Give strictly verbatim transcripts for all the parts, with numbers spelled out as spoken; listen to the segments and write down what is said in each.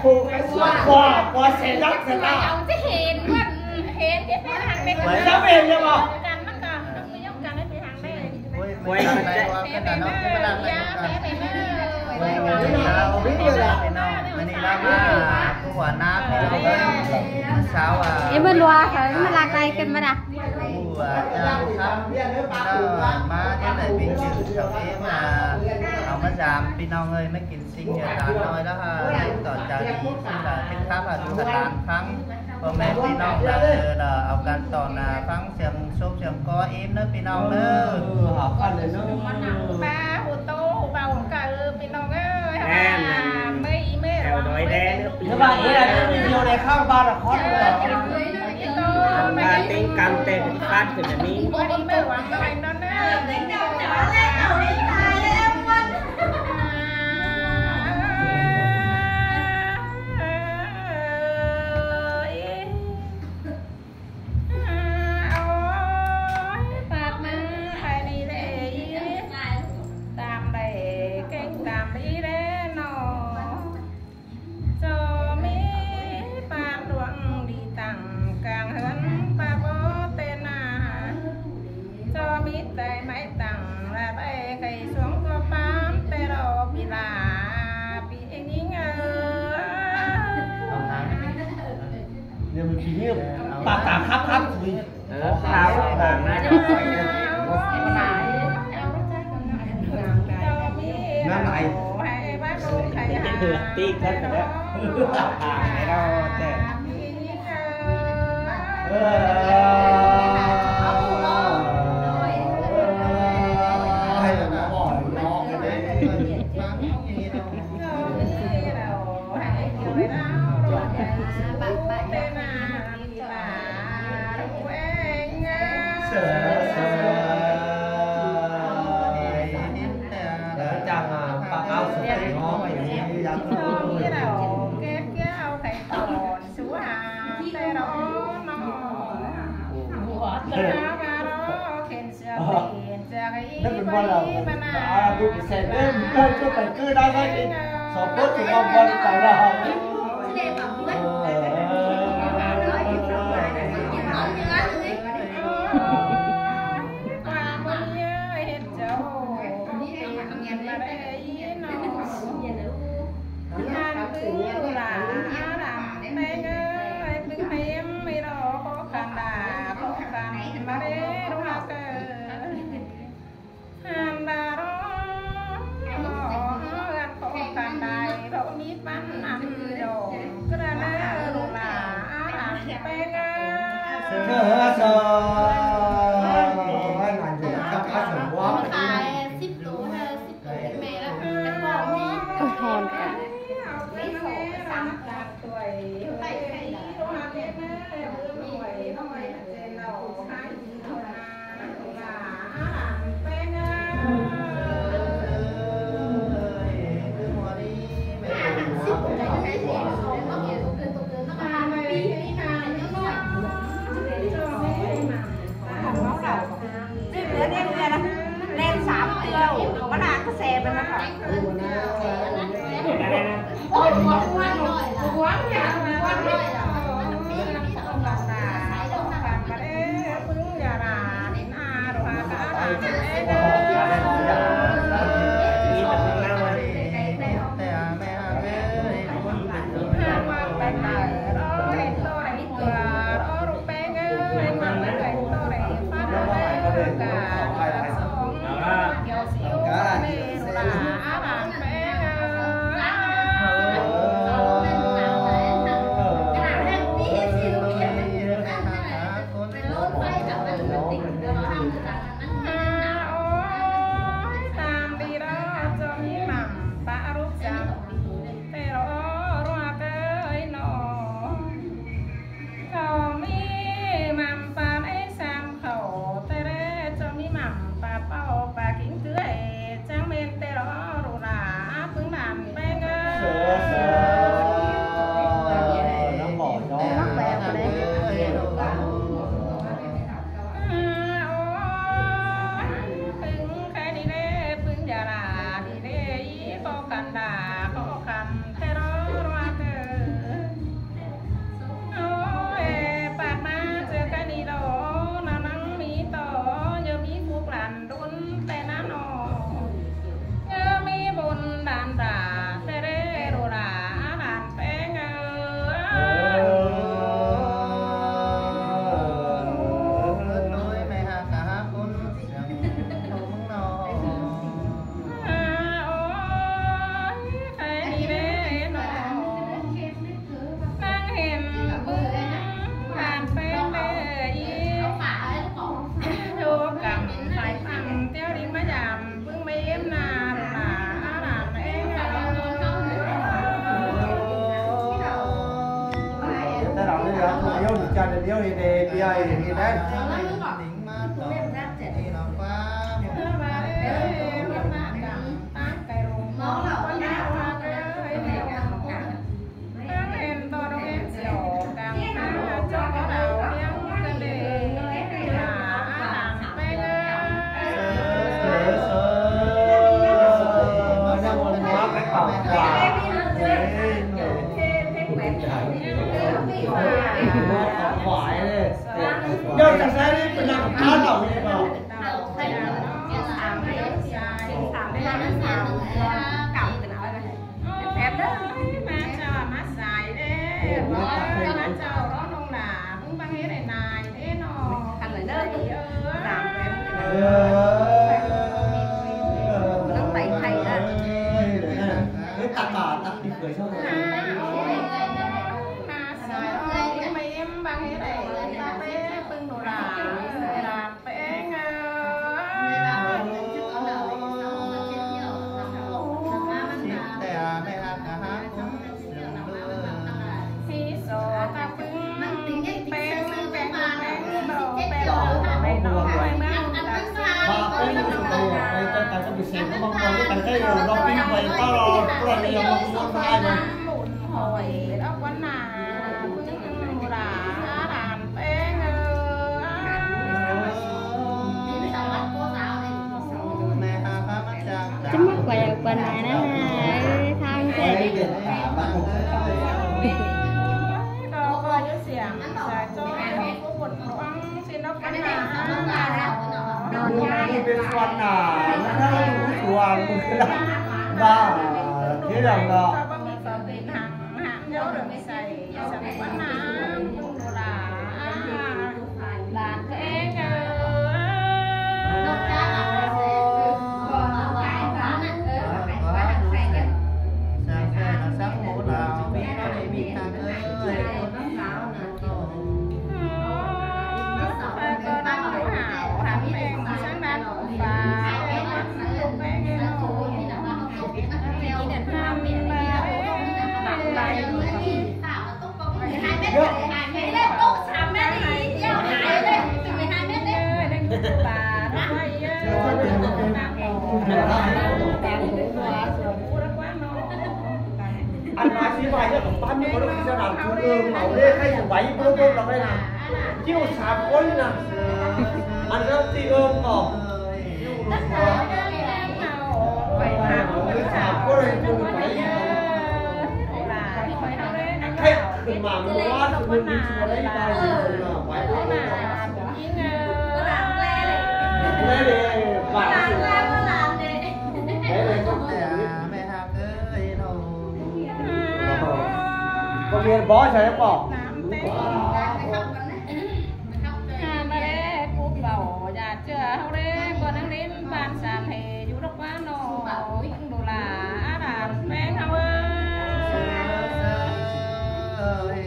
Bò, bò, bò, xe đắt xe đắt. Ông chứ hên, hên cái xe hàng này. Xe đắt hên chứ bò. Căn nó còn, nó cứ dốc căn nó thì hàng đây. Quay, quay, quay. Ê, bên lua phải mà là cái mà đã. Ủa, chào khắp. Đó, má, cái này bình thường sau đấy mà. Ông má dám, phi nông ơi, mấy kinh sinh nhà ta nói đó ha. Tỏ trả đi, xin là cái khắp là đúng là tàn phắng. Hôm nay phi nông là, là ông căn tỏ là phắng xem số xem có im nữa phi nông nữa. Hảo khăn này nó. Ba hô tô, hô bao hô cả, ừ, phi nông ơi. Em, à, mấy, mấy theo đuổi đen. Nếu bạn ý là cái video này khác ba là khó được. Ba tính cam tên phát thì là đi. Cho mí phan luông đi tặng cang hơn pa bố tên à. Cho mí tay máy tặng là bay cây xuống có pam tê rô pì là pì inh inh ơ. Nếu mình kỷ niệm, bà ta khắp khắp thì Ờ, khắp khắp. Năm nay. Tí cất rồi đấy. Ờ. Hay là nó hỏi nó cái đấy. Nó bình quân là à, đúng cái xe đấy, mình coi cho phải cứ đá cái gì. Sáu phút thì không quân tàu nào. Ôi, hòn cả. Lên sám tưa, bác đã có xe bên nó hả? Điêu đi chăn điêu đi đi đi đi đi đấy. Đâu chẳng sai đi, mình làm cá lẩu này mà. Phép đó. Má chào, má sai đấy. Má chào đó, nông là, cũng băng hết này này, thế nó. Khăn lại đó. Làm phép. Nó bày thầy đó. Cái tặng bà, tặng đi cưới xong rồi. Má sai đó, mấy em băng hết này, cà phê, bưng đồ là, là Peng ơi. Xí số ta pưng peng, peng, peng, peng, peng, peng, peng, peng, peng, peng, peng, hỏi đó con nà. Chứ mắc quà quần này đó ha, thang thế đi. Nó đi bên xuân à, nó đang đi uống xuân. Ba, thế là ngọ. Ăn nói xí hoài nhất của bác mới có lúc sẽ làm trung ương mà ông Lê Khai phải quấy bố bố đọc đây nè. Chiêu sạp quấy nè. Ăn nó ti ương ngỏ. Sạp quấy này chung quấy. Khai khử mảng mua sự mình đi chùa đấy vào rồi mà quấy bố bố đọc. Đấy, đấy, đấy, đấy. Có nghe bó sao em bỏ? Ba đe cúp bảo dạt ꞌchưa ꞌháu đe ꞌcọ ꞌnăng ꞌlến ꞌpan san ꞌhế dú đốc ꞌquá ꞌnọ. Pưng đu lả đản ꞌpéng ꞌháu ơi. Ôi,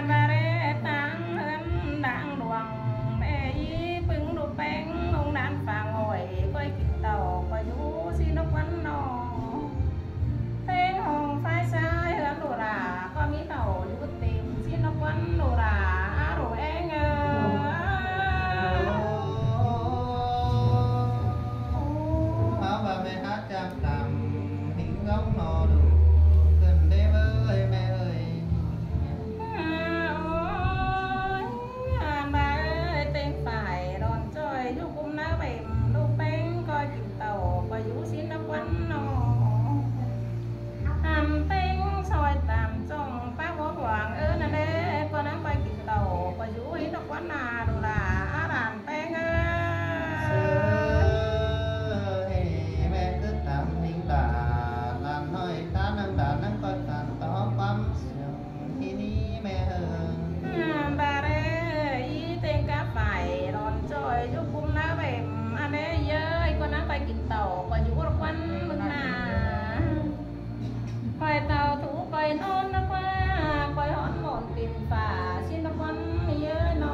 ba đe ꞌtáng ꞌhướn ꞌtáng luông, ꞌmẹ ꞌnị pưng đu ꞌpéng ꞌmông đản phang ꞌhội, ꞌcoi kin tảu ꞌcoi dú ꞌsịn ꞌnộc ꞌquắn ꞌnọ. ꞌPéng hong phái sai ꞌhướn đu lả, ꞌcoi kin tảu dú têm ꞌsịn ꞌnộc ꞌquắn đu lả, đu ꞌeng ơ. Áo ba mẹ hát chăm tăm, hính ngóng nó đủ, cần đêm ơi mẹ ơi. Ôi, ba ơi, ꞌtếng phải đón ꞌchoi dú ꞌcum ná bêm, đu ꞌpéng ꞌcoi kin tảu ꞌcoi dú ꞌsịn ꞌnộc ꞌquắn ꞌnọ. Ăn ꞌpéng soi tam song, pác bó hoang ơ ꞌnặn đe, ꞌcoi ꞌnăng ꞌcoi kin tảu ꞌcoi dú ꞌsịn ꞌnộc ꞌquắn ꞌnọ, đu lả đản ꞌpéng ơ. Ơi, mẹ cứ tắm hính đản, đản nói ta năng đản năng coi tản tó bắm sương hí ní mẹ ơi. Ba đe ꞌtếng cá phải đón ꞌchoi dú ꞌcum ná bêm, ăn đe ơi, ꞌcoi ꞌnăng ꞌcoi kin tảu ꞌcoi dú ꞌnộc ꞌquắn ꞌmưng ꞌnọ. ꞌCoi tảu thú ꞌcoi ꞌnón ꞌnộc ꞌquá, ꞌcoi ꞌhón môn pin phả ꞌsịn ꞌnộc ꞌquắn ꞌmí ơi ꞌnọ.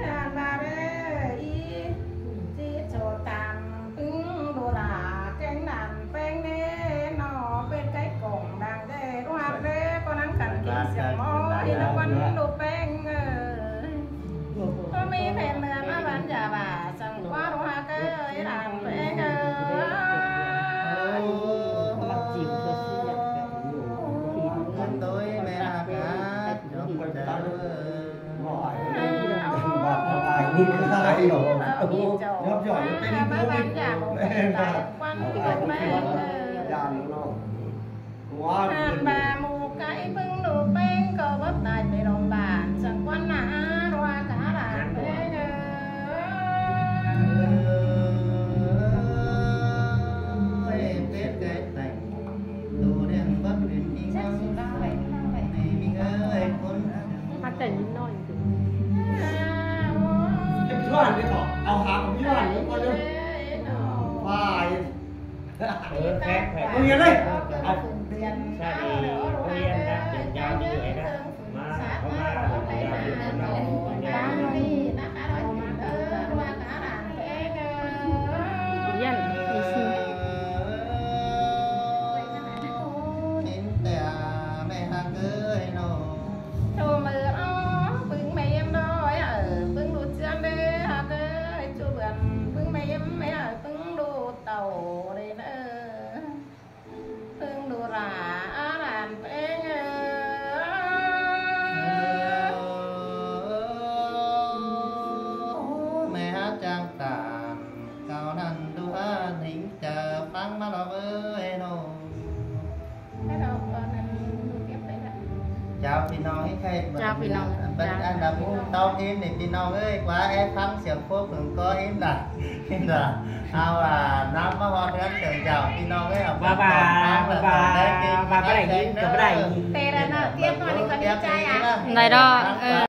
ꞌnặn ꞌva ꞌlế ꞌí ꞌchí ꞌchọ tam ꞌpứng đu đa kéng đan ꞌpéng ꞌnê ꞌnọ, pên cái cổng đang dê đu hạt ꞌlế ꞌcọ ꞌnăng căn kính siêng ꞌmó ꞌí ꞌnọ ꞌquắn đu ꞌpéng ơi. ꞌTo ꞌmí then ꞌnưa ꞌmá bán dả vả săng ꞌquá đu hạt ơi đan ꞌpéng ơi. Hàn bà mù cái ꞌpứng đu ꞌpéng ꞌcọ bớp tai pê đom bản săng ꞌquắn nả ꞌva cá đan ꞌpéng ơi. Pên cái tẻng đu đen bớp pên ꞌhing ꞌnăng. Ơ, ꞌmí ơi, ꞌcốn ꞌmá tẻng ꞌnọi. Cái ꞌmí ꞌnọi đi ꞌcọ. Au hả, ꞌmí ꞌnọi đi ꞌcọ chứ. Phải. Ơ, phép, phép. Con Hiền đây. Ờ, con Hiền đã chuyển giao như vậy đó. Mà, mà, chuyển giao như vậy đó. Hiền, đi xin. Hiền, mẹ hả, ơi, nó. Chô mơ ꞌló, ꞌpứng ꞌme ꞌhiêm đói, ơ, ꞌpứng đu ꞌchương đê, hả, ơi, chô bươn, ꞌpứng ꞌme ꞌhiêm, ꞌme, ơ, ꞌpứng đu tảu đê, ơ, ꞌpứng đu rả, Chang tản cau năn đu ăn hính chơ păng ꞌmá lo ới nô. Chào ꞌpi ꞌnọng ới, khay Chào ꞌpi ꞌnọng. Bật ăn đà ꞌmú tóm in này ꞌpi ꞌnọng ới, quá é păng siêng khốp hứng có in đà. In đà. Ao à, năm ꞌmá ꞌhọt ꞌhướn tơng chào ꞌpi ꞌnọng ới, à, Ba ba, ba ba, ba ba đảy in, ba ba đảy in. Tê ra nọ, tiếp con đi con đi trai à? Đảy đó, ơ.